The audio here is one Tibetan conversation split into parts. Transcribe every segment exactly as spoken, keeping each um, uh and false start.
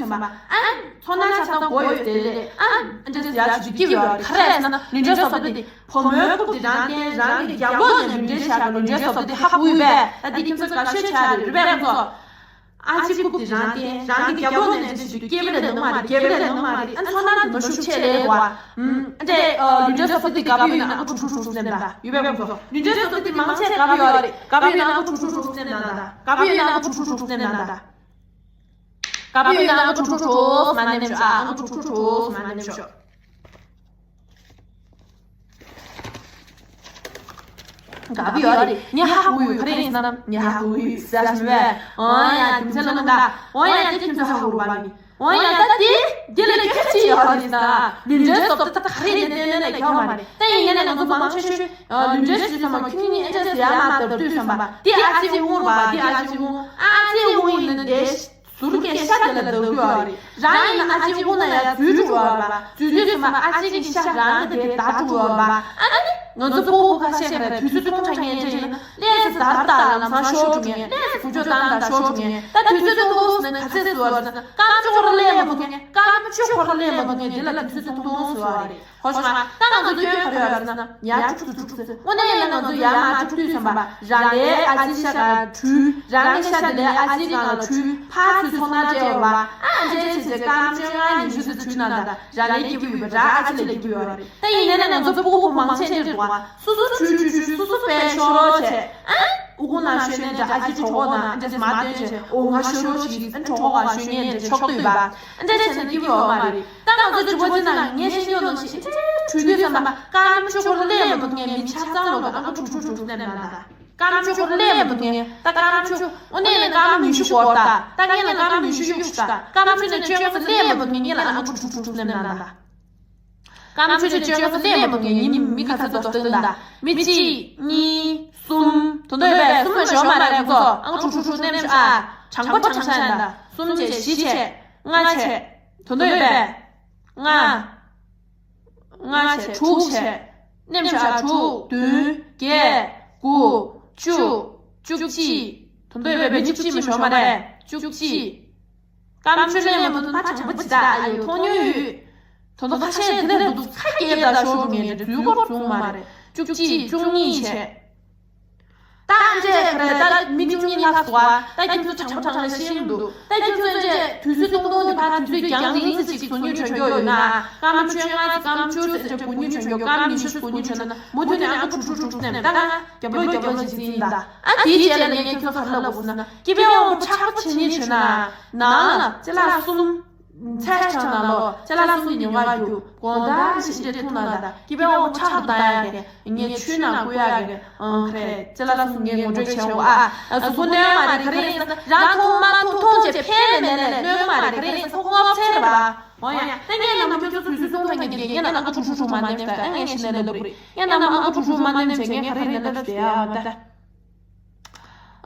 ཨ། ཚོར་སྣང་ཆ་ཚང་གོ་ཡོད་དེ་ལས། ཨ། འདྲ་ཡག་ཅིག་སྐྱིད་ཡོད་རེད། ག་རེ་ཟེར་ན་ལུས་འབྲེལ་བཟོ་ལྟ་དེ་བུ་མོའི་རྐུབ་དེ་རང་བསྟན། རང་གི་རྒྱབ་ལོགས་ནས་ལུས་འབྲེལ་བཞག་གི། ལུས་འབྲེལ་བཟོ་ལྟ་དེ་ཧ་གོ་ཡོད་པས། ད་འདི་ཁྱིམ་ཚང་དགའ་ཤོས་ཆགས་རེད། རེད་པས་ཁོང་ཚོ། ཨ་ཅེ་རྐུབ་དེ་རང་བསྟན། རང་གི་རྒྱབ་ལོགས་ནས་འདྲ་ཞིག་སྐྱེས་པ་ལས་ནོར་མ་རེད། རྒྱལ་པོ་ལས་ནོར་མ་རེད། ཨ། ཚོར་སྣང་དེ་མ་ཤུགས་ཆེ་ལས་བ། ཨ། འདྲ། ལུས་འབྲེལ་བཟོ་ལྟ་དེ་དགའ་པོ་ཡོད་ན་ཨ་ཁུ་ཁྲུག་ཁྲུག་ཁྲུག་སེམས་ན་ད། ཡོད་པས་ཁོང་ཚོ། ལུས་འབྲེལ་བཟོ་ལྟ་དེ་མང་ཆེ་དགའ་པོ་ཡོད་རེད། དགའ་པོ་ཡོད་ན་ཨ་ཁུ་ཁྲུག་ཁྲུག་ཁྲུག་སེམས་ན་ད། དགའ་པོ་ཡོད་ན་ཨ་ཁུ་ཁྲུག་ཁྲུག་ཁྲུག་སེམས་ན་ད། དགའ་པོ་ཡོད་ན་ཨ་ཁུ་ཁྲུག་ཁྲུག་ཁྲུག་མ་ནེམ་ཤོག་ཨ། ཨ་ཁུ་ཁྲུག་ཁྲུག་ཁྲུག་མ་ནེམ་ཤོག་དགའ་པོ་ཡོད་རེད། ངས་ཧ་གོ་ཡོད། ག་རེ་ཡིན་ཟེར་ན་ངས་ཧ་གོ་ཡོད་ཟེར་ཞིམ་པས། འོ་ཡ། རྒྱུ་མཚན་ལ་མ་ད། འོ་ཡ། དེ་ཁྱིམ་ཚང་ཧ་གོ་བ་མི། འོ་ཡ། ད་དེ་འདི་ལ་སྐད་ཆ་ཡོད་རེད་ཟེར་ན། ལུས་འབྲེལ་བཟོ་ལྟ་ད་ག་རེ་ཡིན་ནས་གཏན་ནས་ཁྱོད་མ་རེད། ད་ཡིན་ནའི་ང་ཚོ་མང་ཆེ་ཤོས་ལུས་འབྲེལ་ཞུས་ཙམ་པ་ཁྱོད་གཉིས་ཨེ་འདྲ་ཟེར་ཡ་མ་བརྡབ་དུས་ཙམ་པ། དེ་ཨ་ཅེ་དབང་རེད་པ། དེ་ཨ་ཅེ་དབང་། ཨ་ཅེ་དབང་ཡིན་ན་དེ། ཟུར་གྱི་ཤ་དེ་ལ་བརྡབ་རྒྱུ་ཡོད་རེད། རང་ཡིན་ན་ཨ་ཅེ་དབུ་ན་ཡ་འཛུལ་འགྲོ་བ་རེད་པ། འཛུལ་དུས་ཙམ་པ་ཨ་ཅེ་གི་ཤ་རང་གི་དེ་བརྡར་འགྲོ་བ་རེད་པ། ཨ་ནི་ང་ཚོ་སྤོ་བོ་ཁ་ཤས་ཀྱིས་རེད། དུས་ཚོད་ཐུང་ཕྲ་ངན་ཅིག་ཡིན་ན་ལྷས་སུ་དར་དར་ལམ་སང་ཤོར་འགྲོ་མཁན། ལྷས་སུ་གུ་ཅོ་བཏང་བཏང་ཤོར་འགྲོ་མཁན། ད་དུས་ཚོད་ཐུང་ཐུང་ཟེར་ན་ག་ཚད་བཟོ་བ་རེད་ཟེར་ན། སྐར་མ་བཅུ་ཁོ་ར་སླེབས་མ་ཐུབ་མཁན། སྐར་མ་བཅུ་ཁོ་ར་སླེབས་མ་ཐུབ་མཁན་དེ་ལ་དུས་ཚོད་ཐུང་ཐུང་བཟོ་བ་རེད། ཧོ་ཤ། ད་ང་ཚོ་སྐྱོན་ག་རེ་ཡོད་རེད་ཟེར་ན། ཡར་དཀྲུག་དཀྲུག་དཀྲུག་ཟེར། དངོས་གནས་ཡིན་ན་ང་ཚོ་ཡར་མར་དཀྲུག་དུས་ཙམ་པ་རང་ལས་ཨ་ཅེ་ཤ་ག་འཁྲུལ། རང་གི་ཤ་དེ་ལས་ཨ་ཅེ་སྒང་ལ་འཁྲུལ། ཕར་ཚུར་ཚོར་སྣང་སྤྲད་ཡོད་པ། ཨ། འདྲ་བྱས་བྱས་སྐར་མ་བཅོ་ལྔ་ཉི་ཤུ་ཙམ་འཁྲུལ་ན་ད་རང་ལས་སྐྱིད་པོ་ཡོད་པ། རང་ཨ་ཅེ་ལས་སྐྱིད་པོ་ཡོད་རེད། ད་ཡིན་ནའི་ང་ཚོ་སྤུ་གུ་མང་ཆེ་འདྲ་འདུག་ག་སོ་སོ་འཁྲུལ་འཁྲུལ་འཁྲུལ། སོ་སོ་དཔེ་ཤོར་བྱས། ཨ། ཨུ་ཁུང་ནང་ཤོད་ནས་འདྲ། ཨ་ཅེ་གྲོད་ཁོག་ནང་འདྲ་མར་བཏོན་བྱས། འོ་ང་ཤོར་བ་ཞིག་ཨ། གྲོད་ཁོག་ག་ཤོད་མཁན་འདྲ་ཆོག་ཏུ་ཡོད་པ། འདྲ་བྱས་ན་སྐྱིད་པོ་ཡོད་མ་རེད། ད་ང་ཚོ་དྲི་བ་དེ་ནང་ངས་ཤེས་ཡོན་ནང་བཞིན་འདྲ་འཁྲུལ་དུས་ཙམ་པ་སྐར་མ་བཅུ་ཁོ་ར་སླེབས་མ་ཐུབ་མཁན་མི་ཆ་ཚང་ལོ་ག་ཨ་ཁུ་ཁྲུག་ཁྲུག་ཁྲུག་སེམས་ན་ད། སྐར་མ་བཅུ་ཁོ་ར་སླེབས་མ་ཐུབ་མཁན། ད་སྐར་མ་བཅུ། དངོས་གནས་ལ་སྐར་མ་ཉི་ཤུ་འགོར་ད། ད་ངས་ལ་སྐར་མ་ཉི་ཤུ་གཡུག་ཤི་ད། སྐར་མ་བཅུ་ནས་བཅོ་ལྔ་ཙམ་སླེབས་མ་ཐུབ་མཁན་ངས་ལ་ཨ་ཁུ་ཁྲུག་ཁྲུག་ཁྲུག་སེམས་ན་ད། སྐར་མ་བཅུ་ནས་བཅོ་ལྔ་ཙམ་སླེབས་མ་ཐུབ་མཁན་ཡིན་ནི་མི་ག་ཚོད་འདུག་སྟོན་ད། མི་གཅིག་གཉིས། གསུམ། དོན་དག་ཡོད་པས་གསུམ་ལ་ཞོག་མ་རེད་ཁོ་ཚོ། ཨ་ཁུ་ཁྲུག་ཁྲུག་ཁྲུག་སེམས་ཤོག་ཨ། གྲངས་པ་གྲངས་ཤ་ཡིན་ད། གསུམ་བྱས། བཞི་བྱས། ལྔ་བྱས། དོན་དག་ཡོད་པས། ལྔ། ལྔ་བྱས། དྲུག་བྱས། ནེམ་ཤོག་ཨ། དྲུག་བདུན་བརྒྱད་དགུ་བཅུ། བཅུ་གཅིག་དོན་དག་ཡོད་པས་མི་བཅུ་གཅིག་མ་ཞོག་མ་རེད། བཅུ་གཅིག་སྐར་མ་བཅུ་སླེབས་མ་ཐུབ་ན་ཕར་གྲངས་པ་ཇི་ལྟར་ཨ་ཡོད་མཐོང་མྱོང་ཡོད། དོན་དག་ཁ་ཤས་དེ་ནས་འདུག་ཚ་རྒྱས་དང་ཤོར་འགྲོ་མཁན་རེད། དུས་འཁོར་བྱུང་མ་རེད། བཅུ་གཅིག་བཅུ་གཉིས་བྱས། ད་འདྲས་ག་རེ། ད་མི་བཅུ་གཉིས་ལྷག་འདུག་ག་ད་ཁྱོད་ཚོ་གྲངས་པ་གྲངས་ལ་ཤེས་ཀྱི་མི་འདུག་ད་ཁྱོད་ཚོ་འདྲས་དུས་ཚོད་ཐུང་ཐུང་དེ་ཕར་དུས་ཚོད་རྒྱང་རིང་ཙམ་ཅིག་ཟུར་ཉུལ་བྱོས་རྒྱུ་ཡོད་ན། སྐར་མ་བཅོ་ལྔ་ཙམ། སྐར་མ་བཅུ་ཙམ་འདྲས་སྒུར་ཉུལ་བྱོས་རྒྱུ། སྐར་མ་ཉི་ཤུ་ཙམ་སྒུར་ཉུལ་བྱོས་ན་མུ་མཐུད་ནས་ཨ་ཁུ་ཁྲུག་ཁྲུག་ཁྲུག་ཁྲུག་ནས་ད་ང་རྒྱབ་ལོགས་རྒྱབ་ལོགས་ཅིག་འཛིན་ཡིན་ད། ཨ། དེའི་རྗེས་ལ་ངས་ཁྱོད་ཚོ་ག་རེ་ལབ་དགོས་ཟེར་ན། སྐྱེ་བའི་དབང་པོ་ཆགས་པ་བྱེད་ཉིན་བྱོས་ན། ནང་ལ་ཅ་ལག་གསུམ། ཚེ་ཆང་ནང་ལོགས་ཅ་ལག་གསུམ་གྱི་མྱོང་བ་རྒྱུ། དགོང་དག་ཞིག་འདྲ་འཐུང་ན་ད་སྐྱེ་བའི་དབང་པོ་ཕྲག་ཏུ་བཏང་ཡག་གི། ངས་ཆུའི་ནང་བསྐུ་ཡག་གི། ཨང་། ཁ་རས་ཅ་ལག་གསུམ་ངས་ངོ་སྤྲོད་བྱས་འོ་ཨ། གཟུགས་པོ་གནོད་མ་རེད། ག་རེ་ཡིན་ཟེར་ན་རང་འཐུང་མ་འཐུང་འཐུང་བྱས་ཕན་མེད་ནས་ལས་གནོད་མ་རེད། ག་རེ་ཡིན་ཟེར་ན་ཁོ་སྔོ་ཚལ་རེད་པ། འོ་ཡ། ད་ངས་ནམ་ཁྱོད་ཚོ་དུས་ཚོད་སྟོང་ཐང་གི་ངས་ནམ་ཁ་ཁྲུག་ཁྲུག་ཁྲུག་མ་ནེམ་ད། ཨ། ངས་ཤི་ནས་ལབ་དགོས་རེད། ངས་ནམ་ཁ་ཁྲུག་ཁྲུག་མ་ནེམ་བྱས་ངས་ག་རེ་ནས་ལབ་བསྡད་ཡ་མ་ད།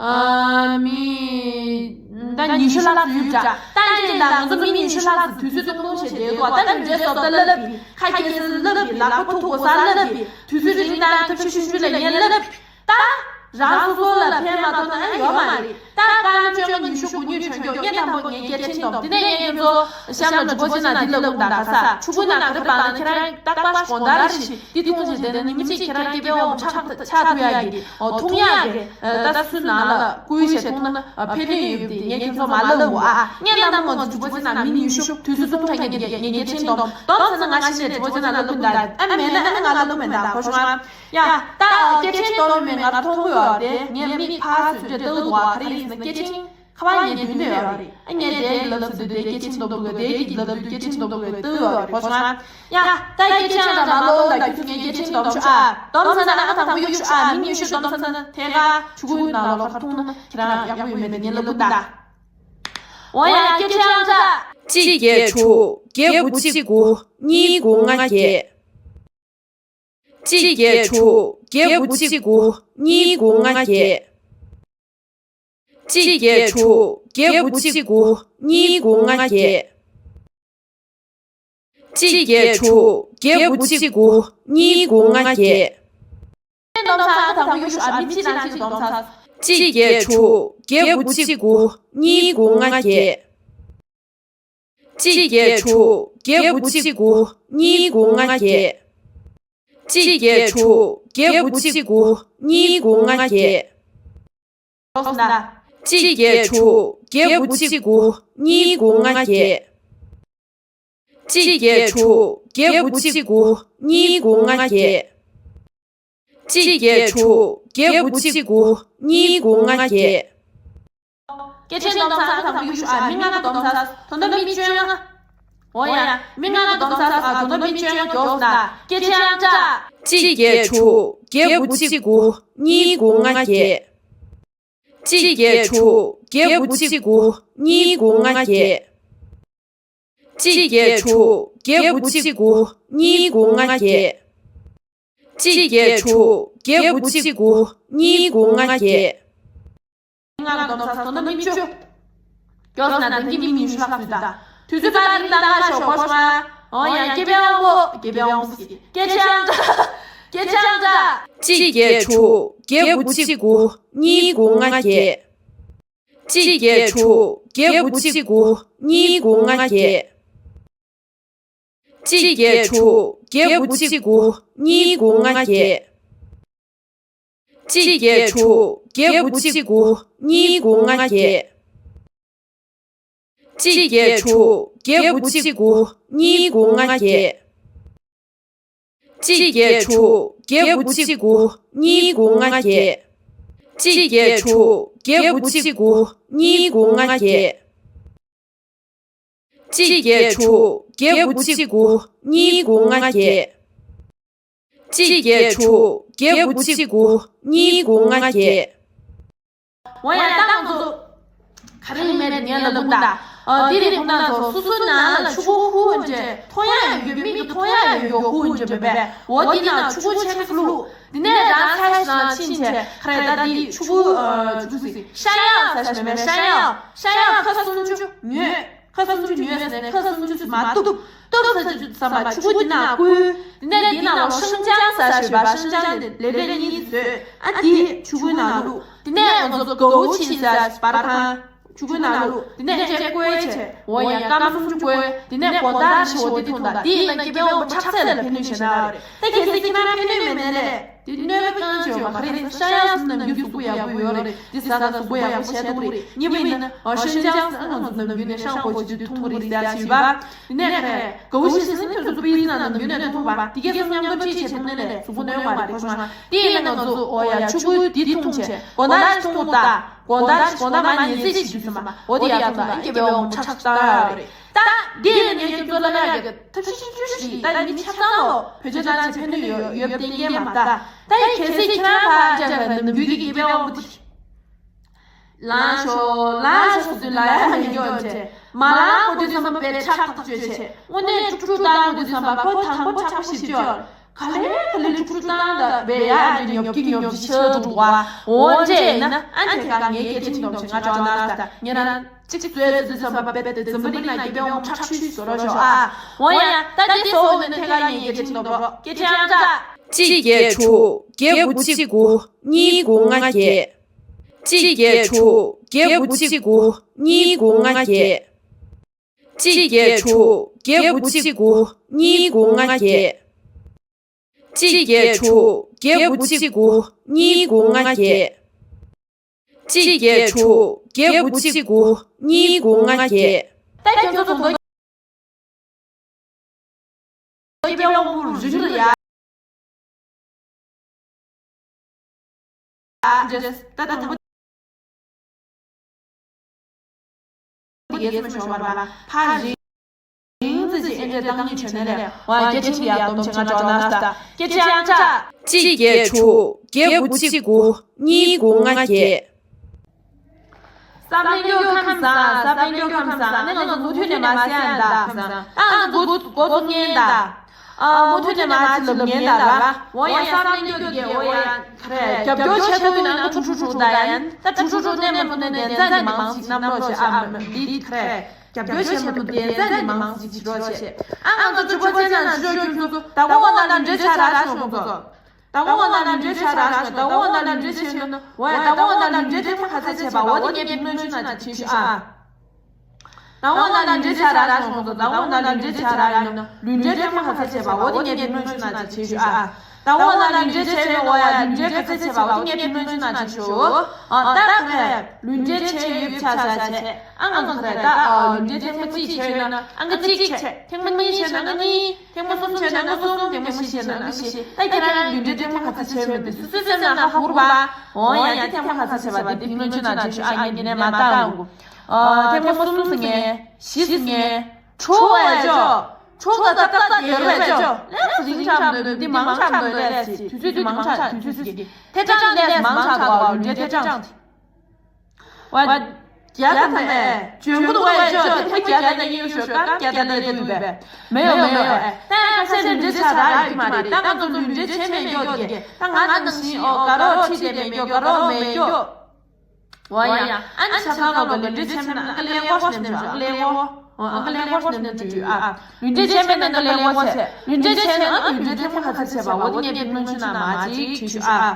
ཨ། མི་ད་ཉི་ཤུ་ལྷག་ཙམ་ཡོད་འདྲ། ད་འདི་ལ་ང་ཚོ་མི་ཉི་ཤུ་ལྷག་ཙམ་དུས་ཚོད་ཐུང་ཐུང་བྱས་བསྡད་ཀྱི་འདུག་ད་ལུས་འབྲེལ་བཟོ་ལྟ་ལབ་ཀྱི། ཁ་སྐྱེ་ས་ལབ་ཀྱི། ལག་པ་ཐུག་དགོས་ས་ལབ་ཀྱི། དུས་ཚོད་རིང་དང་ཐབས་ཤེས་ཆུང་ཆུང་ལ་ངས་ལབ་ཀྱི། ད་རང་སོ་སོ་ལ་ཕན་མ་ཐོགས་ན་ཡོད་མ་རེད། ད་སྐར་མ་བཅོ་ལྔ་ཉི་ཤུ་སྒུར་ཉུལ་བྱོས་རྒྱུ། ངས་དང་པོ་ངའི་སྐད་འཕྲིན་སྟོན། དེ་ནས་ངས་ཁྱེད་ཚོ་གཤམ་ལ་དྲི་བ་ཅིག་ནང་འདི་ལབ་ཀྱི་འདུག་ག་ས་ཕྲུ་གུ་ནང་ག་རེ་སྦང་ན་ཁྱེད་རང་རྟག་པར་དགོང་དག་རེ་བཞིན་འདི་འཐུང་བྱས་བསྡད་ན་ཉི་མ་གཅིག་ཁྱེད་རང་སྐྱེ་བའི་དབང་པོ་ཆགས་ཆགས་ཐུབ་ཡག་གི། འོ། འཐུང་ཡག་གི། ད་སུ་ནང་ལ་བསྐུས་བྱས་འཐུང་ན་ཕན་ནུས་ཡོད་པ་དེ་ངས་ཁྱེད་ཚོ་མ་ལབ་འོ་ཨ། ངས་ནམ་མོ་ཚོ་དྲི་བ་ཅིག་ནང་མི་ཉི་ཤུ་དུས་ཚོད་ཐུང་ཐང་ངས་ངས་སྐད་འཕྲིན་སྟོན། སྟོན་ཚར་ན་ང་ཤི་ནས་དྲི་བ་ཅིག་ནང་ལབ་ཀྱི་འདུག་ཨ། མེད་ན་ཨ་ནི་ང་ལབ་མེད་ད། གོ་སོང་ཨ། ཡ། ད་སྐད་འཕྲིན་སྟོན་མེད་ང་མཐོང་གི་ཡོད་དེ། ངས་མིག་ཕར་ཚུར་འདྲ་ལྟ་གི་འདུག་ག་ག་རེ་ཡིན་ཟེར་ན་སྐད་འཕྲིན་ཁ་པར་ངའི་མདུན་དུ་ཡོད་རེད། ཨ། ངས་དེ་གི་ལབ་ཚར་དུས་དེ་སྐད་འཕྲིན་སྟོན་གི་འདུག་དེ་གི་ལབ་དུས་སྐད་འཕྲིན་སྟོན་གི་འདུག་ལྟ་གི་ཡོད་རེད། གོ་སོང་ཨ། ཡ། ད་སྐད་འཕྲིན་ཡང་ད་མ་ལབ་ད་ཁྱོད་ཚོ་ངའི་སྐད་འཕྲིན་སྡོམ་ཤོག་ཨ། སྡོམ་ཚར་ན་ཨ་དང་པོ་གཡུག་ཤོག་ཨ། མི་ཉི་ཤུ་སྡོམ་ཚར་ན་ཐད་ཀར་ཆུ་ཁོལ་ནང་ལོགས་ཁར་འཐུང་ན་ཁྱེད་རང་ཡག་པོ་ཡོད་མེད་དེ་ངས་ལབ་གི་འདུག་འོ་ཡ། སྐད་འཕྲིན་ཡང་ད། གཅིག་བརྒྱད་དྲུག་བརྒྱད་དགུ་གཅིག་དགུ་གཉིས་དགུ་ལྔ་བརྒྱད། གཅིག་བརྒྱད་དྲུག་བརྒྱད་དགུ་གཅིག་དགུ་གཉིས་དགུ་ལྔ་བརྒྱད། གཅིག་བརྒྱད་དྲུག་བརྒྱད་དགུ་གཅིག་དགུ་གཉིས་དགུ་ལྔ་བརྒྱད། གཅིག་བརྒྱད་དྲུག་བརྒྱད་དགུ་གཅིག་དགུ་གཉིས་དགུ་ལྔ་བརྒྱད། སྡོམ་ཚར་དང་པོ་གཡུག་ཤོག་ཨ། མི་གཅིག་ནང་གཅིག་སྡོམ་ཚར། གཅིག་བརྒྱད་དྲུག་བརྒྱད་དགུ་གཅིག་དགུ་གཉིས་དགུ་ལྔ་བརྒྱད། གཅིག་བརྒྱད་དྲུག་བརྒྱད་དགུ་གཅིག་དགུ་གཉིས་དགུ་ལྔ་བརྒྱད། གཅིག་བརྒྱད་དྲུག་བརྒྱད་དགུ་གཅིག་དགུ་གཉིས་དགུ་ལྔ་བརྒྱད། ལོགས་སུ་གདའ། གཅིག་བརྒྱད་དྲུག་བརྒྱད་དགུ་གཅིག་དགུ་གཉིས་དགུ་ལྔ་བརྒྱད། གཅིག་བརྒྱད་དྲུག་བརྒྱད་དགུ་གཅིག་དགུ་གཉིས་དགུ་ལྔ་བརྒྱད། གཅིག་བརྒྱད་དྲུག་བརྒྱད་དགུ་གཅིག་དགུ་གཉིས་དགུ་ལྔ་བརྒྱད། སྐད་ཆའི་སྡོམ་ཚར་ཨ་དང་པོ་ཡུག་ཤུ་ཨ་མི་ལྔ་གི་སྡོམ་ཚར་དོན་དག་མི་བཅོ་ལྔ། འོ་ཡ། མི་ལྔ་གི་སྡོམ་ཚར་ཨ་དོན་དག་མི་བཅོ་ལྔ་མགྱོགས་ན་སྐད་ཆའི་ཨང་གྲངས། གཅིག་བརྒྱད་དྲུག་བརྒྱད་དགུ་གཅིག་དགུ་གཉིས་དགུ་ལྔ་བརྒྱད། གཅིག་བརྒྱད་དྲུག་བརྒྱད་དགུ་གཅིག་དགུ་གཉིས་དགུ་ལྔ་བརྒྱད། གཅིག་བརྒྱད་དྲུག་བརྒྱད་དགུ་གཅིག་དགུ་གཉིས་དགུ་ལྔ་བརྒྱད། གཅིག་བརྒྱད་དྲུག་བརྒྱད་དགུ་གཅིག་དགུ་གཉིས་དགུ་ལྔ་བརྒྱད། ལྔ་ལ་སྡོམ་ཚར་དོན་དག་མི་བཅུ། མགྱོགས་ན་དེང་གི་མི་ཉི་ཤུ་ལྷག་ཙམ་དང་། དུས་ཚོད་ད་རིང་ད་ང་ཞོགས་པ་ཤོག་ཨ། འོ་ཡ་སྐྱེ་བའི་དབང་པོ་སྐྱེ་བའི་དབང་པོ་ཟེར་གྱི་སྐད་ཆའི་ཨང་གྲངས། སྐད་ཆའི་ཨང་གྲངས། གཅིག་བརྒྱད་དྲུག་བརྒྱད་དགུ་གཅིག་དགུ་གཉིས་དགུ་ལྔ་བརྒྱད། གཅིག་བརྒྱད་དྲུག་བརྒྱད་དགུ་གཅིག་དགུ་གཉིས་དགུ་ལྔ་བརྒྱད། གཅིག་བརྒྱད་དྲུག་བརྒྱད་དགུ་གཅིག་དགུ་གཉིས་དགུ་ལྔ་བརྒྱད། གཅིག་བརྒྱད་དྲུག་བརྒྱད་དགུ་གཅིག་དགུ་གཉིས་དགུ་ལྔ་བརྒྱད། གཅིག་བརྒྱད་དྲུག་བརྒྱད་དགུ་གཅིག་དགུ་གཉིས་དགུ་ལྔ་བརྒྱད། གཅིག་བརྒྱད་དྲུག་བརྒྱད་དགུ་གཅིག་དགུ་གཉིས་དགུ་ལྔ་བརྒྱད། གཅིག་བརྒྱད་དྲུག་བརྒྱད་དགུ་གཅིག་དགུ་གཉིས་དགུ་ལྔ་བརྒྱད། གཅིག་བརྒྱད་དྲུག་བརྒྱད་དགུ་གཅིག་དགུ་གཉིས་དགུ་ལྔ་བརྒྱད། གཅིག་བརྒྱད་དྲུག་བརྒྱད་དགུ་གཅིག་དགུ་གཉིས་དགུ་ལྔ་བརྒྱད། འོ་ཡ་ད་ང་ཚོ་ག་རེ་ཡིན་མེད་ངས་ལབ་ཀུན་ད། ཨ་དེ་རིང་ཁོང་རྣམ་ཚོ་སོ་སོའི་ནང་ལ་ཆུ་ཁུ་ཁུ་འདྲ་མཐོང་ཡ་ཡོད་མིག་གི་མཐོང་ཡ་ཡོད་ཁུ་འདྲ་མེད་པས། འོ་དེ་ནང་ཆུ་ཁུ་ཆེ་ཁ་བླུག་དེ་ནས་རང་ཁ་ཞིག་ཕྱིན་བྱས་ཁ་རེ་ད་དེ་ཆུ་ཁུ་ཨ་ཆུ་ཁུ་ཟེར་ཤ་ཡང་ཟ་ཞིག་མེད་པས། ཤ་ཡང་ཤ་ཡང་ཁ་སུམ་ཅུ་ཉོས། ཁ་སུམ་ཅུ་ཉོས་ནས་ཁ་སུམ་ཅུ་མ་གཏུབ། གཏུབ་ས་ཅིག་བསམ་པ་ཆུ་ཁུ་དེ་ནང་བསྐུལ། དེ་ནས་དེ་ནང་ལོ་ཧྲིན་ཅང་ཟ་ཞོད་པ་ཧྲིན་ཅང་དེ་ལེབ་ལེབ་གཉིས་བཟོས། ཨ་དེ་ཆུ་ཁུའི་ནང་བླུགས། དེ་ནས་ང་ཚོ་གའུ་ཆི་ཟ་བར་ཁང་ཆུ་ཁུའི་ནང་བླུགས། དེ་ནས་ཅེ་བསྐོལ་བྱས་འོ་ཡ་སྐར་མ་སུམ་ཅུ་བསྐོལ། དེ་ནས་དགོང་དག་ཞོ་དེ་འཐུང་དང་དེ་ཡིན་ན་སྐྱེ་བའི་དབང་པོ་ཁྲག་ཚད་ལ་ཕན་ནུས་ཞེ་ན་རེད། ད་གལ་སྲིད་ཁྱེད་རང་ཕན་ནུས་མེད་ན་ལས། དེ་གནོད་པ་གང་བྱེད་པ་ག་རེ་ཡིན་ཟེར་ན་ཤ་ཡག་སུ་ནམ་རྒྱུན་གཟུགས་པོ་ཡག་པོ་ཡོད་རེད། དེ་ཟ་ཟ་གཟུགས་པོ་ཡག་པོ་བྱས་འདུག་རེད། གཉིས་པ་ཡིན་ན་ཨ་ཤིན་ཅང་ཟེར་ང་ཚོ་ནམ་རྒྱུན་ནས་ཤ་འོ་ཅི་དུ་འཐུང་གི་རེད་ཟེར་ཞུས་པ། དེ་ནས་ག་རེ་གའུ་ཤི་ཟེར་ནི་ཁྱོད་ཚོ་པི་ཙི་ནང་ནམ་རྒྱུན་ནས་འཐུང་བ་དེ་གས་སོ་མཉམ་དུ་ཁྲིད་བྱས་འཐུང་ནས་ལས་གཟུགས་པོ་གནོད་མ་རེད། ཁོ་ཤོང་ང་དེ་ཡིན་ན་ང་ཚོ་ཨོ་ཡ་ཆུ་ཁུ་དེ་འཐུང་བྱས་དགོང་དག་ཞིག་འཐུང་དང་དགོང་དག་ཞིག་དགོང་དག་མ་ཉལ་ཚེ་ཞིག་དུས་ཙམ་པ་འོ་དེ་ཡག་འཐུང་དང་ཨ་སྐྱེ་བའི་དབང་པོ་ཁྲག་ཁྲག་བཏང་ཡོད་རེད། ད་འདི་ཡིན་ན་ངས་ཁྱོད་ཚོ་ལ་ལབ་ཡག་གི་ཐབས་ཤེས་ཤིག་ཅུ་ཞིག་ད་མི་ཆ་ཚང་ལོ་བོད་ཆས་ནང་ཆ་ཕན་ནུས་ཡོད་ཡོད་བསྟན་གྱི་མ་ད། ད་ཡིན་གལ་སྲིད་ཁྱེད་རང་ཕར་བཅར་བའི་ནམ་རྒྱུན་གྱི་སྐྱེ་བའི་དབང་པོ་དེ་ལངས་ཤོག་ལངས་ཤོག་ཟེར་དུས་ལངས་ཡ་མི་འགྱོ་བྱས་མ་ལངས་གོ་དུས་ཙམ་པ་དཔེ་ཁྲག་ཐག་གཅོད་བྱས་དངོས་གནས་དཀྲུག་དཀྲུག་བཏང་གོ་དུས་ཙམ་པ་ཁོ་དང་པོ་ཁྲག་པ་ཞིག་གཅོད། ག་ལེ་ག་ལེ་དཀྲུག་དཀྲུག་བཏང་ད་བས་ཡ་འདི་ཉོབ་ཀྱི་ཉོབ་ཀྱི་ཆེ་འགྲོ་བ། འོ་འདྲས་ཡིན་ན་ཨ་ནི་དེ་ག་ངའི་སྐད་འཕྲིན་སྡོམ་བྱེད་ང་ཅོག་ན་ད་ཉེ་རང་གཅིག་བཟོས་ཟེར་དུས་ཙམ་པ་དཔེ་དེ་འཛམ་བུ་གླིང་ན་སྐྱེ་བའི་དབང་པོ་ཁྲག་ཤུལ་བཟོ་རོགས་ཤོག་ཨ། འོ་ཡ་ད་འདི་བཟོ་འོ་ན་དེ་ག་ངའི་སྐད་འཕྲིན་སྡོམ་རོགས་སྐད་འཕྲིན་ཨང་གྲངས། གཅིག་བརྒྱད་དྲུག་བརྒྱད་དགུ་གཅིག་དགུ་གཉིས་དགུ་ལྔ་བརྒྱད། གཅིག་བརྒྱད་དྲུག་བརྒྱད་དགུ་གཅིག་དགུ་གཉིས་དགུ་ལྔ་བརྒྱད། གཅིག་བརྒྱད་དྲུག་བརྒྱད་དགུ་གཅིག་དགུ་གཉིས་དགུ་ལྔ་བརྒྱད། གཅིག་བརྒྱད་དྲུག་བརྒྱད་དགུ་གཅིག་དགུ་གཉིས་དགུ་ལྔ་བརྒྱད། གཅིག་བརྒྱད་དྲུག་བརྒྱད་དགུ་གཅིག་དགུ་གཉིས་དགུ་ལྔ་བརྒྱད། ད་ཁྱེད་ཚོ་ཚོ་ཚོ་སྐྱེ་བའི་དབང་པོ་རིང་དུ་ཡ། ད་ད་ད་ཡེ་སུ་མ་ཤོར་བར་ཕ་རིང་ཙི་ཅི་ཨེ་འདྲས་བཏང་ཉིད་བྱོས་ནས་ལས་ཝ་སྐད་ཆ་ཡག་སྡོམ་ཆེ་ང་ཅོག་ན་ས་སྐད་ཆ་ཡང་ཆ། གཅིག་བརྒྱད་དྲུག་བརྒྱད་དགུ་གཅིག་དགུ་གཉིས་དགུ་ལྔ་བརྒྱད། ས་པཎ་གྱི་ཁམས་བཟང་། ས་པཎ་གྱི་ཁམས་བཟང་ནི་ང་ཚོ་མུ་མཐུད་ནས་མ་ཟད་ཡང་ད་ཁམས་བཟང་ཨ་ང་ཚོ་འགོ་འགོ་ཚུགས་ངན་ད། ཨ་མུ་མཐུད་ནས་མ་ཚི་ལབ་ངན་ད་ལ། འོ་ཡ་ས་པཎ་གྱི་གི་འོ་ཡ་ག་རེ་རྒྱབ་སྐྱོར་བྱེད་དགོས་ཡིན་ན་ང་ཚོ་ཁྲུ་ཁྲུ་ཁྲུ་ད་ཡན་ད་ཁྲུ་ཁྲུ་ཁྲུ་ནས་མ་ཐུ་ནས་བདེན་རྫས་ནི་མང་ཞིག་རྣམ་རོགས་བྱེད་ཨ་མ་འདི་ག་རེ་རྒྱབ་སྐྱོར་བྱེད་མུ་བདེན་རྫས་ནི་མང་ཞིག་བྱེད་རོགས་བྱེད། ཨ་ང་ཚོ་ཕྱུ་པ་ཚན་ནང་ཕྱུ་ཤོག་ཁྱོད་ཚོ་ད་གོ་ང་ན་ལམ་འབྲས་ཆ་ར་ཤོག་ཁྱོད་ཚོ། ད་གོང་འོག་ན་ལམ་འབྲས་ཆ་རག་ཤོག་ད་གོང་འོག་ན་ལམ་འབྲས་ཆེ་ནོ། འོ་ཡ་ད་གོང་འོག་ན་ལམ་འབྲས་ཐེངས་མ་ག་ཚད་བྱས་པ་འོ་དེ་ངས་བི་མོས་ཆུ་ན་དེ་ཁྲིད་ཤོག་ཨ། དང་པོ་ན་ལུས་འབྲེལ་བྱས་ར་བྱུང་སོང་། དང་པོ་ན་ལུས་འབྲེལ་བྱས་ར་ཡིན་ན་ལུས་འབྲེལ་ཐེངས་མ་ག་ཚོད་བྱས་པ་འོ་དེ་ངས་བུ་སྣོན་ཆུ་ནང་བྱས་བྱས་ཞུ་ཨ། དང་པོ་ན་ལུས་འབྲེལ་བྱས་ཡོད་འོ་ཡ། ལུས་འབྲེལ་ག་ཚོད་བྱས་པ་འོ་དེ་ངས་བུ་སྣོན་ཆུ་ནང་བྱས་ཞུ། ཨ་ད་ག་རེ་ལུས་འབྲེལ་བྱས་ཡོད་ཆ་ས་བྱས། ཨ་ང་ག་རེ་ད་ལུས་འབྲེལ་ཐེངས་མ་གཅིག་བྱས་ཡོད་ན་ཨ་ང་གཅིག་བྱས། ཐེངས་མ་གཉིས་བྱས་ན་ཨ་གཉིས། ཐེངས་མ་གསུམ་བྱས་ན་ཨ་གསུམ། ཐེངས་མ་བཞི་བྱས་ན་ཨ་བཞི། ད་ཁྱེད་རང་ལུས་འབྲེལ་ཐེངས་མ་ག་ཚོད་བྱས་ཡོད་མེད་དེ་སོ་སོའི་སེམས་ནང་ཧ་གོ་ར་བ། འོ་ཡ་དེ་ཐེངས་མ་ག་ཚོད་བྱས་པ་དེ་བུ་སྣོན་ཆུ་ནང་བྱས་ཞུ་ཨ། ངས་འདི་ནས་མ་བཏང་གོ། ཨ་ཐེངས་མ་གསུམ་ཟེར་ངས། བཞི་ཟེར་ངས། དྲུག་བས་ཅོ། དྲུག་ད་ཏག་ཏག་བརྒྱབ་པས་ཅོ། ལས་སུ་རིང་ཆགས་འདུག་འདི་མང་ཆགས་འདུག་ལས་སི་དུས་ཚོད་འདི་མང་ཆགས་དུས་ཚོད་ཟེར་གི། ཐེ་ཕྲེང་ལས་མང་ཆགས་པ་ལུས་འབྲེལ་ཐེ་ཕྲེང་དེ། བ། བརྒྱ་དང་པས་འཇོན་པོ་འདུག་བས་ཅོ། དེ་ཐེངས་བརྒྱ་དང་གཉིས་ཡོད་ཤོད་ཀ་བརྒྱ་དང་ལས་དུས་པས། མེ་ཡོ་མེ་ཡོ་ཨེ། ད་ཁ་ཤས་ལུས་འབྲེལ་བྱས་ར་ཡོད་ཀྱི་མ་རེད། ད་ང་ཚོ་ལུས་འབྲེལ་བྱས་མེད་མགྱོགས་ཀྱི། ད་ང་ནང་བཞིན་ཨོ་དགའ་རོགས་ཁྲིད་དེ་མེད་མགྱོགས་དགའ་རོགས་མེད་མགྱོགས། འོ་ཡ། ཨ་ནི་ཆ་ཚང་ལོ་གི་ལུས་འབྲེལ་བྱས་ན་ཨ་ཀ་ལས་འོ་ཤ་ནེམ་ཤ་ཨ་ཀ་ལས་འོ། ཨ་ཀ་ལས་འོ་ཤ་ནེམ་ནེམ་བྲིས་ཨ། ལུས་འབྲེལ་བྱས་མེད་ན་ཨ་ཀ་ལས་འོ་བྱས། ལུས་འབྲེལ་བྱས་ན་ཨ་ལུས་འབྲེལ་ཐེངས་མ་ག་ཚོད་བྱས་པ་འོ་དེ་ངས་བུ་སྣོན་ཆུ་ནང་མར་ཅིག་བྲིས་ཞུ་ཨ།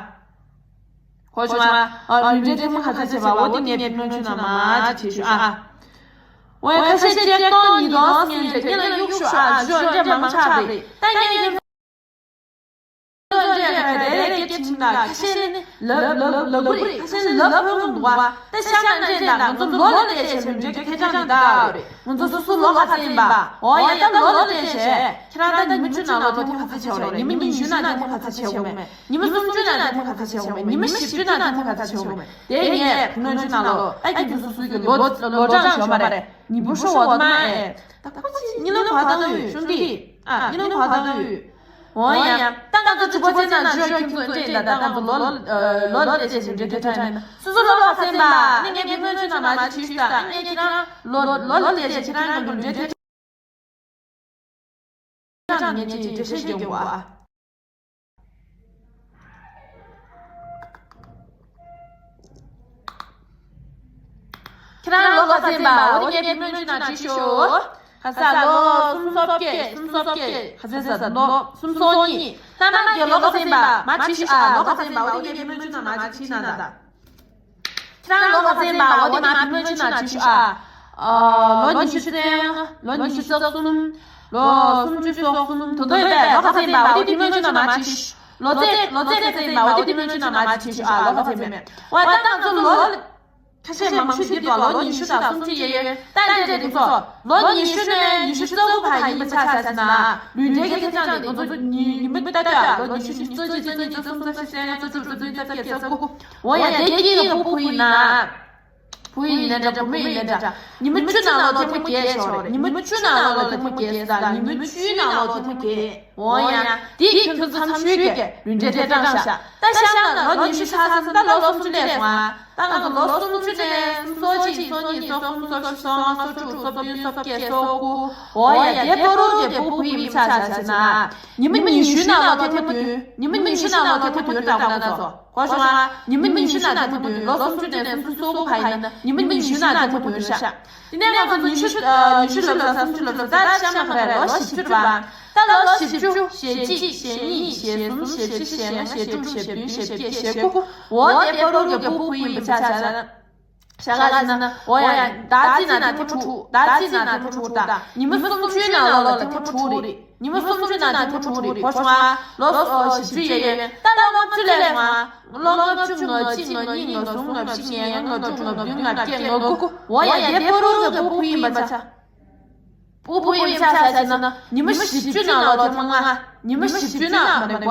གོ་བྱུང་ཨ། ཨ་ལུས་འབྲེལ་ཐེངས་མ་ག་ཚོད་བྱས་པ་འོ་དེ་ངས་བུ་སྣོན་ཆུ་ནང་མར་ཅིག་བྲིས་ཞུ་ཨ། འོ་ཡ། ཁ་ཤས་ཆིག་སྟོང་ཉིས་སྟོང་ཟེར་མཁན་དེ་ངས་ལ་གཡུག་ཞུ་ཨ། ཞུ་འདྲ་མང་ཆགས་རེད། ད་ངས་ཁྱེད་ཚོ་འདྲ་ག་རེ་རེ་སྐད་ཁྲིད་ན་ཁ་ཤས་ནི་ལབ་ལབ་ལབ་གི་རེད། ཁ་ཤས་ནི་ལབ་ཕོད་མི་འདུག་བ། ད་ཤ་ན་འདྲེ་ན་ང་ཚོ་ལོ་ལ་བལྟས་བྱས་ལུས་འབྲེལ་གྱི་ཐེ་ཚོམ་འདི་ད་རེད། ང་ཚོ་སོ་སོ་ལོ་ག་ཚོད་ཡིན་པ། འོ་ཡ། ད་ལོ་ལ་བལྟས་བྱས་ཁྱེད་རང་ད་ཉི་མ་བཅུ་ནང་ལོ་ཐེངས་མ་ག་ཚོད་བྱས་པ་རེད། ཉི་མ་ཉི་ཤུ་ནང་ཐེངས་མ་ག་ཚོད་བྱས་པ་མེད། ཉི་མ་སུམ་ཅུ་ནང་ཐེངས་མ་ག་ཚོད་བྱས་པ་མེད། ཉི་མ་བཞི་བཅུ་ནང་ཐེངས་མ་ག་ཚོད་བྱས་པ་མེད། དེ་ངས་བུ་སྣོན་ཆུ་ནང་ལོ་ཨ་ཁྱེད་ཚོ་སོ་སོའི་གི་ལོ་ལོ་གྲངས་ཞོག་མ་རེད། ཉི་བུ་ཧྲོ་འོ་མ་ཨེ། ད་ཁོ་ཚོ་གཉིད་ལམ་ག་བཏང་ཡོད་ཤོང་གི། ཨ་གཉིད་ལམ་ག་བཏང་ཡོད། འོ་ཡ། ད་ང་ཚོ་ཇུ་པོ་ཚེ་ན་ཇུ་ཡོ་ཁྱིམ་ཚོ་འདྲེ་ད་ད་ང་ཚོ་ལོ་ལོ་ལ་བལྟས་བྱས་ཇུ་འདྲེ་ཐོས་ཐོས་ན་སོ་སོ་ལོ་ལ་སེམས་པ་ནི་ངས་བུ་སྣོན་ཆུ་ནང་མར་ཅིག་བྲིས་ཤུ་ད། ཨ་ངས་ཁྱེད་རང་ལོ་ལོ་ལ་བལྟས་བྱས་ཁྱེད་རང་གི་ལུས་འབྲེལ་ཐོས་ཐོས་ན་ངས་ཅིག་འགྲེལ་བཤད་རྒྱག་དགོས་ཨ། ཁྱེད་རང་ལོ་ག་ཚོད་ཡིན་པ་འོ་དེ་ངས་བུ་སྣོན་ཆུ་ནང་བྲིས་ཤོག་ཁ་ས་ལོ་སུམ་ཅུ་སོ་བརྒྱད། སུམ་ཅུ་སོ་བརྒྱད་ག་ཚོད་ཟེར་ལོ་སུམ་ཅུ་སོ་གཉིས། ད་ནང་གི་ལོ་ག་ཚོད་ཡིན་པ་མ་བྲིས་ཤོག་ཨ། ལོ་ག་ཚོད་ཡིན་པ་འོ་དེ་ངས་བུ་སྣོན་ཆུ་ནང་མར་ཅིག་བྲིས་ན་ད། ཁྱེད་རང་ལོ་ག་ཚོད་ཡིན་པ་འོ་དེ་མར་བུ་སྣོན་ཆུ་ནང་བྲིས་ཤོག་ཨ། ལོ་ཉི་ཤུ་རྩ་ལྔ། ལོ་ཉི་ཤུ་རྩ་གསུམ། ལོ་སུམ་ཅུ་སོ་གསུམ། དོ་དོ་ཡིན་པས་ལོ་ག་ཚོད་ཡིན་པ་འོ་དེ་བུ་སྣོན་ཆུ་ནང་མར་བྲིས་ཤོག་ལོ་ཚད་ལོ་ཚད་ག་ཚོད་ཡིན་པ་འོ་དེ་བུ་སྣོན་ཆུ་ནང་མར་བྲིས་ཤོག་ཨ། ལོ་ག་ཚོད་མེད། འོ་ད་ང་ཚོ་ལོ་ཁ་ཤས་མང་ཤོས་འདི་དང་ལོ་ཉི་ཤུ་དང་སུམ་ཅུ་ཡས་ཡོད། ད་འདྲ་འདྲ་འདི་ཚོ་ལོ་ཉི་ཤུ་ནས་ཉི་ཤུ་རྩ་དགུ་བར་ཡིན་པ་ཆ་བཞག་ཟེར་ན་ལུས་འབྲེལ་གྱི་ཐེ་ཚོམ་འདི་ང་ཚོ་ཉི་ཉི་མ་ལྟ་ལྟ་ལོ་ཉི་ཤུ་ཉི་ཤུ་རྩ་གཅིག་རྩ་གཉིས་རྩ་གསུམ་རྩ་བཞི་རྩ་ལྔ་རྩ་དྲུག་རྩ་བདུན་རྩ་བརྒྱད་རྩ་དགུ། འོ་ཡ་དེ་གྱི་བུ་བུ་ཡིན་ན། བུ་ཡིན་ནའི་འདྲ་བུ་མོ་ཡིན་ནའི་འདྲ། ཉི་མ་བཅུ་ནང་ལོ་ཐེངས་མ་བརྒྱད་ཤོག་རེད། ཉི་མ་བཅུ་ནང་ལོ་ལ་ཐེངས་མ་བརྒྱད་ཟེར། ཉི་མ་བཅུའི་ནང་ལོ་ཐེངས་མ་བརྒྱད། འོ་ཡ། དེ་ཁྱོད་ཚོ་མཚམས་ཤོད་ཀྱི་ལུས་འབྲེལ་ཐེ་ཚོམ་བཞག་ད་བཞག་ན་ལོ་ཉི་ཤུ་ཚར་སོང་ད་ལོ་སུམ་ཅུ་སླེབས་སོང་ཨ། ད་ང་ཚོ་ལོ་སུམ་ཅུ་ནས་སོ་གཅིག་སོ་གཉིས་སོ་གསུམ་སོ་བཞི་སོ་ལྔ་སོ་དྲུག་སོ་བདུན་སོ་བརྒྱད་སོ་དགུ། འོ་ཡ་དེ་ཕ་རོལ་གྱི་བུ་བུ་ཡིན་ཆ་བཞག་ཟེར་ན། ཉི་མ་ཉི་ཤུའི་ནང་ལོ་ཐེངས་མ་བདུན། ཉི་མ་ཉི་ཤུའི་ནང་ལོ་ཐེངས་མ་བདུན་རག་ན་ཚོ། གོ་བྱུང་ཨ། ཉི་མ་ཉི་ཤུ་ནང་ཐེངས་མ་བདུན། ལོ་སུམ་ཅུ་ནས་སུམ་ཅུ་སོ་དགུ་བར་ཡིན་ན་ཉི་མ་ཉི་ཤུ་ནང་ཐེངས་མ་བདུན་རེད་ཤག་དེ་ནས་ང་ཚོ་ཉི་ཤུ་ཨ་ཉི་ཤུ་ལབ་ས་སུམ་ཅུ་ལབ་ས་ད་གཤམ་ལ་ག་རེ་ལོ་བཞི་བཅུ་རེད་པ། ད་ལོ་བཞི་བཅུ་ཞེ་གཅིག་ཞེ་གཉིས་ཞེ་གསུམ་ཞེ་བཞི་ཞེ་ལྔ་ཞེ་དྲུག་ཞེ་བདུན་ཞེ་བརྒྱད་ཞེ་དགུ། འོ་དེ་ཕ་རོལ་གྱི་བུ་བུ་ཡིན་པ་ཆ་བཞག་ན། ཤ་ཁ་ཟེར་ན། འོ་ཡ། ཟླ་གཅིག་ནང་ཐེངས་མ་དྲུག་ཟླ་གཅིག་ནང་ཐེངས་མ་དྲུག་དང་། ཉི་མ་སུམ་ཅུའི་ནང་ལོ་ལ་ཐེངས་མ་དྲུག་རེད། ཉི་མ་སུམ་ཅུའི་ནང་ཐེངས་མ་དྲུག་རེད། གོ་བྱུང་ཨ། ལོ་བཞི་བཅུ་ཡས་ཡོད། ད་ལོ་ལྔ་བཅུ་སླེབས་སོང་ཨ། ལོ་ལྔ་བཅུ་ང་གཅིག་ང་གཉིས་ང་གསུམ་ང་བཞི་ང་ལྔ་ང་དྲུག་ང་བདུན་ང་བརྒྱད་ང་དགུ། འོ་ཡ་དེ་ཕ་རོལ་གྱི་བུ་བུ་ཡིན་པ་ཆ། བུ་བུ་ཡིན་ཆ་ཟེར་ན་ཉི་མ་བཞི་བཅུ་ནང་ལོ་ཐེངས་མ་ལྔ། ཉི་མ་བཞི་བཅུ་ནང་མ་རེད་པ།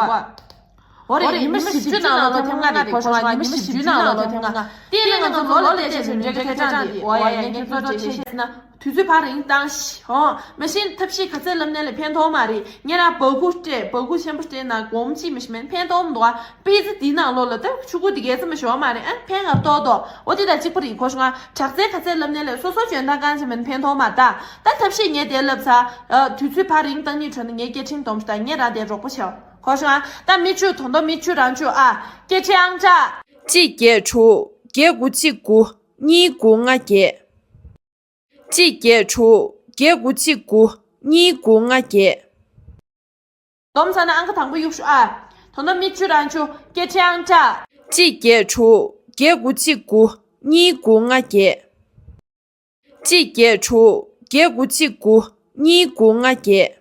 འོ་རེད། ཉི་མ་བཞི་བཅུ་ནང་ལོ་ཐེངས་མ་ལྔ་རེད། གོ་བྱུང་ང་། ཉི་མ་བཞི་བཅུ་ནང་ལོ་ཐེངས་མ་ལྔ། དེ་ནི་ང་ཚོ་ལོ་ལ་བལྟས་བྱས་ལུས་འབྲེལ་གྱི་ཐེ་ཚོམ་འདི། འོ་ཡ་ཡ། ངས་ཁྱེད་ཚོར་འགྲེལ་བཤད་བྱས་ན་དུས་ཚོད་ཕར་རིང་བཏང་ཤིག་འོ། མ་གཞི་ཐབས་ཤེས་ག་ཚད་ལབ་ནའི་ལ་ཕན་ཐོགས་མ་རེད། ངས་རང་སྦ་ཁུག་སྤྲད། སྦ་ཁུག་ཆེན་པོ་སྤྲད་ན་སྒོར་མོ་གཅིག་མ་གཏོགས་མེད། ཕན་ཐོགས་མི་འདུག་ཨ། པི་ཙི་འདིའི་ནང་ལོགས་ལ་ད་ཆུ་ཁུ་འདི་གས་ཙམ་མ་ཞོག་མ་རེད་ཨ། ཕན་ང་ཏོག་ཏོག་འོ་དེ་དང་གཅིག་པ་རེད། གོ་བྱུང་ང་། དྲག་རྩལ་ག་ཚད་ལབ་ནའི་ལ་སོ་སོ་འཇོན་ཐང་གང་ཆེ་མིན་ཕན་ཐོགས་མ་རེད། ད་ད་ཐབས་ཤེས་ངས་དེ་ལབ་ཚར། ཨ། དུས་ཚོད་ཕར་རིང་བཏང་སྙིང་བྲོ་ན་ངས་སྐད་འཕྲིན་སྡོམ་ཤོག་དང་། ངས་རང་དེ་རོགས་པ་བྱའོ། གོ་བྱུང་ང་། ད་མི་བཅུ་དོན་དག་མི་བཅུ་རང་བཅུ་ཨ། སྐད་འཕྲིན་ཨང་གྲངས། གཅིག་བརྒྱད་དྲུག་བརྒྱད་དགུ་གཅིག་དགུ་གཉིས་དགུ་ལྔ་བརྒྱད། གཅིག་བརྒྱད་དྲུག་བརྒྱད་དགུ་གཅིག་དགུ་གཉིས་དགུ་ལྔ་བརྒྱད། སྡོམ་ཚར་ན་ཨང་ཀི་དང་པོ་གཡུག་ཤོག་ཨ། དོན་དག་མི་བཅུ་རང་བཅུ་སྐད་འཕྲིན་ཨང་གྲངས། གཅིག་བརྒྱད་དྲུག་བརྒྱད་དགུ་གཅིག་དགུ་གཉིས་དགུ་ལྔ་བརྒྱད། གཅིག་བརྒྱད་དྲུག་བརྒྱད་དགུ་གཅིག་དགུ་གཉིས་དགུ་ལྔ་བརྒྱད།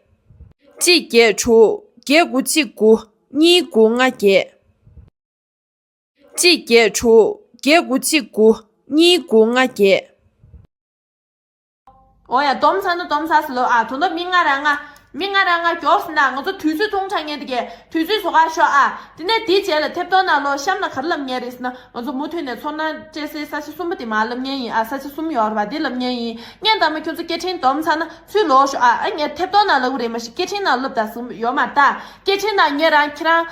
གཅིག་བརྒྱད་དྲུག་བརྒྱད་དགུ་གཅིག་དགུ་གཉིས་དགུ་ལྔ་བརྒྱད། གཅིག་བརྒྱད་དྲུག་བརྒྱད་དགུ་གཅིག་དགུ་གཉིས་དགུ་ལྔ་བརྒྱད། འོ་ཡ། སྡོམ་ཚར་ན་སྡོམ་ཚར་ཟེར་ལོ། ཨ། དོན་དག་མི་ལྔ་རང་ང་། མི་ལྔ་རང་ང་མགྱོགས་ཟེར་ན་ང་ཚོ་དུས་ཚོད་ཐུང་དྲགས་ངེས་དེ་གས། དུས་ཚོད་བཟོ་ག་ཤོག་ཨ། དེ་ནས་དེའི་རྗེས་ལ་ཐེབས་ཏོག་ནང་ལོ་གཤམ་ལ་ག་རེ་ལབ་ངེས་རེད་ཟེར་ན། ང་ཚོ་མུ་མཐུད་ནས་ཚོར་སྣང་སྤྲད་སའི་ས་ཆ་གསུམ་པོ་དེ་མར་ལབ་ངེས་ཡིན་ཨ། ས་ཆ་གསུམ་ཡོད་རེད་པ། དེ་ལབ་ངེས་ཡིན། ངས་ད་མ་ཁྱོད་ཚོ་སྐད་འཕྲིན་སྡོམ་ཚར་ན་ཚུར་ལོག་ཤོག་ཨ། ཨ། ངས་ཐེབས་ཏོག་ནང་ལབ་གི་རེད། མ་གཞི་སྐད་འཕྲིན་ནང་ལབ་ད་ཟིན་ཡོད་མ་རེད་ད། སྐད་འཕྲིན་ནང་ངས་རང་ཁྱེད་རང་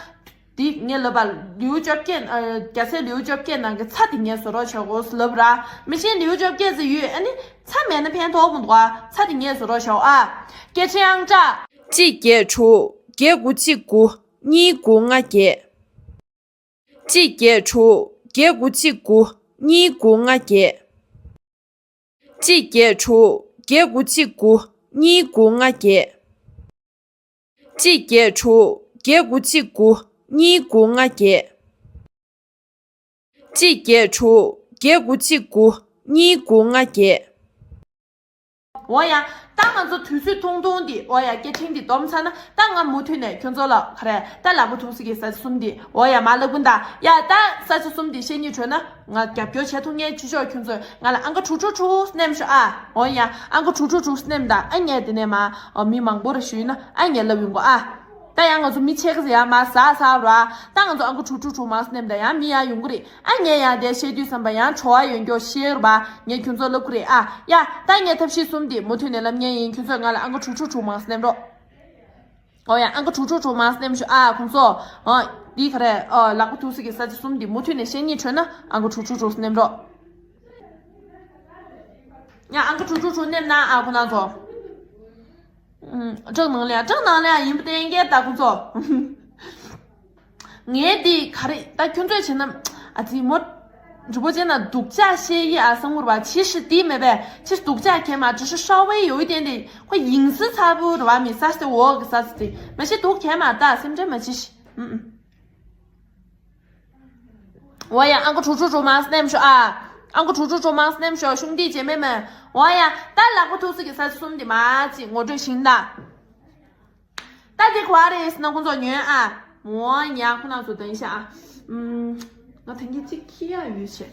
འདི་ངས་ལབ་པ་ལེའུ་བཅོ་བརྒྱད། ཨ། རྒྱལ་སྲས་ལེའུ་བཅོ་བརྒྱད་ནང་གི་ཚ་དེ་ངས་བཟོ་རོགས་བྱ་དགོས་ལབ་ར། མི་ཤེས་ལེའུ་བཅོ་བརྒྱད་ཟེར་ཡོད། ཨ་ནི་ཚ་མེད་ན་ཕན་ཐོགས་མི་འདུག་ཨ། ཚ་དེ་ངས་བཟོ་རོགས་བྱའོ་ཨ། སྐད་འཕྲིན་ཨང་གྲངས། གཅིག་བརྒྱད་དྲུག་བརྒྱད་དགུ་གཅིག་དགུ་གཉིས་དགུ་ལྔ་བརྒྱད། གཅིག་བརྒྱད་དྲུག་བརྒྱད་དགུ་གཅིག་དགུ་གཉིས་དགུ་ལྔ་བརྒྱད། གཅིག་བརྒྱད་དྲུག་བརྒྱད་དགུ་གཅིག་དགུ་གཉིས་དགུ་ལྔ་བརྒྱད། གཅིག་བརྒྱད་དྲུག་བརྒྱད་དགུ་གཅིག་དགུ་གཉིས་དགུ་ལྔ་བརྒྱད། གཅིག་བརྒྱད་དྲུག་བརྒྱད་དགུ་གཅིག་དགུ་གཉིས་དགུ་ལྔ་བརྒྱད། འོ་ཡ། ད་ང་ཚོ་དུས་ཚོད་ཐུང་ཐུང་འདི། འོ་ཡ། སྐད་འཕྲིན་འདི་སྡོམ་ཚར་ན་ད་ང་མུ་མཐུད་ནས་ཁྱོད་ཚོ་ལ་ག་རེ་ད་ལག་པ་ཐུག་ས་གི་ས་ཆ་གསུམ་འདི། འོ་ཡ། མ་ལབ་གུན་ད། ཡ། ད་ས་ཆ་གསུམ་འདི་བཤད་སྙིང་བྲོ་ན་ང་རྒྱབ་སྐྱོར་བྱེད་ཐུབ་མཁན་ཅི་ཤོག་ཁྱོད་ཚོས་ང་ལ་ཨང་ཀི་དྲུག་དྲུག་དྲུག་ནེམ་ཤོག་ཨ། འོ་ཡ། ཨང་ཀི་དྲུག་དྲུག་དྲུག་ནེམ་ད། ཨ། ངས་དེ་ནས་མ། ཨ། མི་མང་པོ་ར་ཞུས་ན་ཨ་ངས་ལབ་ཡོང་གོ་ཨ། ད་ཡང་ང་ཚོ་མི་ཆེ་གི་ཟེར་ཡ་མ་ཟ་ཟ་ར། ད་ང་ཚོ་ཨང་ཀི་དྲུག་དྲུག་དྲུག་མང་སེ་ནེམ་ད་ཡང་མི་ཡང་ཡོང་གི་རེད། ཨ། ངས་ཡང་དེ་བཤད་དུས་བསམ་པ་ཡང་བྲོ་བ་ཡོང་རྒྱུ་ཤེས་ར་བ། ངས་ཁྱོད་ཚོ་ལབ་གི་རེད་ཨ། ཡ། ད་ངས་ཐབས་ཤེས་གསུམ་དེ་མུ་མཐུད་ནས་ལབ་ཉན་ཡིན། ཁྱོད་ཚོས་ང་ལ་ཨང་ཀི་དྲུག་དྲུག་དྲུག་མང་སེ་ནེམ་རོགས། ཨོ་ཡ། ཨང་ཀི་དྲུག་དྲུག་དྲུག་མང་སེ་ནེམ་ཤོག་ཨ་ཁོང་ཚོ། ཨ། འདི་ག་རེ། ཨ། ལག་པ་ཐུག་ས་གི་ས་ཆ་གསུམ་དེ་མུ་མཐུད་ནས་བཤད་སྙིང་བྲོ་ན་ཨང་ཀི་དྲུག་དྲུག་དྲུག་སེ་ནེམ་རོགས། ཡ། ཨང་ཀི་དྲུག་དྲུག་དྲུག་ནེམ་ན་ཨ་ཁོ་ན་ཚོ། ཨུམ། སྐྲག་སྣང་ལ་ཡ། སྐྲག་སྣང་ལ་ཡ་ཡིན་པ་བསྟན་གྱི་ད་ཁོང་ཚོ། ངས་འདི་ག་རེ་ད་ཁྱོད་ཚོས་བྱས་ན་ཨ་ཙི་མོ། རི་པོ་ཅན་ན་སྡུག་ཅག་བཤད་ཡི་ཨ་སང་ངུར་བ་ཅི་ཞིག་འདི་མེད་པས་ཅི་སྡུག་ཅག་གས་མ་ཅི་ཞིག་ཧྲ་བའི་ཡོད་བསྟན་ཏེ་ཁོ་ཡིན་སི་ཚ་བུ་རི་བ་མི་ས་སྟེ་འོག་གི་ས་སྟེ་མ་ཤི་སྡུག་གས་མ་ད་སེམས་ཁྲལ་མ་ཅི་ཞིག་ཨུམ་ཨུམ། འོ་ཡ། ཨང་ཀི་དྲུག་དྲུག་དྲུག་མང་སེ་ནེམ་ཤོག་ཨ། ཨང་ཀི་དྲུག་དྲུག་དྲུག་མང་སེ་ནེམ་ཤོག་ཤུང་ཏི་རྗེ་མེ་མེ། འོ་ཡ། ད་ལག་པ་ཐུག་ས་གི་ས་ཆ་གསུམ་དེ་མ་ཅིག་ངོ་སྤྲོད་ཤིང་ད། ད་དེ་ག་རེད་ཟེར་ན་ཁོང་ཚོ་ཉོན་ཨ། འོ་ཡ། ཁོ་ན་ཚོ་དང་ཤ་ཨ། ཨུམ། ང་ཐང་གི་གཅིག་ཁྱི་ཡ་ཡོད་ཆེ།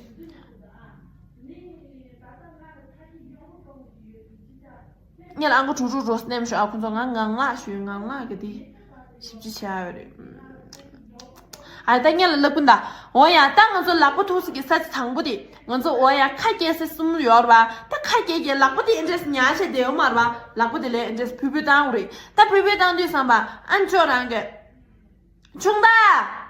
ངས་ལ་ཨང་ཀི་དྲུག་དྲུག་དྲུག་སེ་ནེམ་ཤོག་ཨ། ཁོང་ཚོ་ང་ངང་ལག་ཞུས། ངང་ལག་གི་དེ་ཞིབ་ཅིག་བྱས་ཡོད་རེད། ཨ། ད་ངས་ལ་ལབ་གི་འདུག་འོ་ཡ། ད་ང་ཚོ་ལག་པ་ཐུག་ས་གི་ས་ཆ་དང་པོ་དེ་ང་ཚོ་འོ་ཡ་ཁ་སྐྱེ་ས་གསུམ་ཡོད་རེད་བ། ད་ཁ་སྐྱེ་གི་ལག་པ་དེ་ཨེ་འདྲས་ཉར་བྱས་བསྡད་ཡོད་མ་རེད་བ། ལག་པ་དེ་ལས་ཨེ་འདྲས་ཕུད་ཕུད་བཏང་དགོས་རེད། ད་ཕུད་ཕུད་བཏང་དུས་ཙམ་པ་ཨ་མཆོག་རང་གི་ཆུང་མདའ།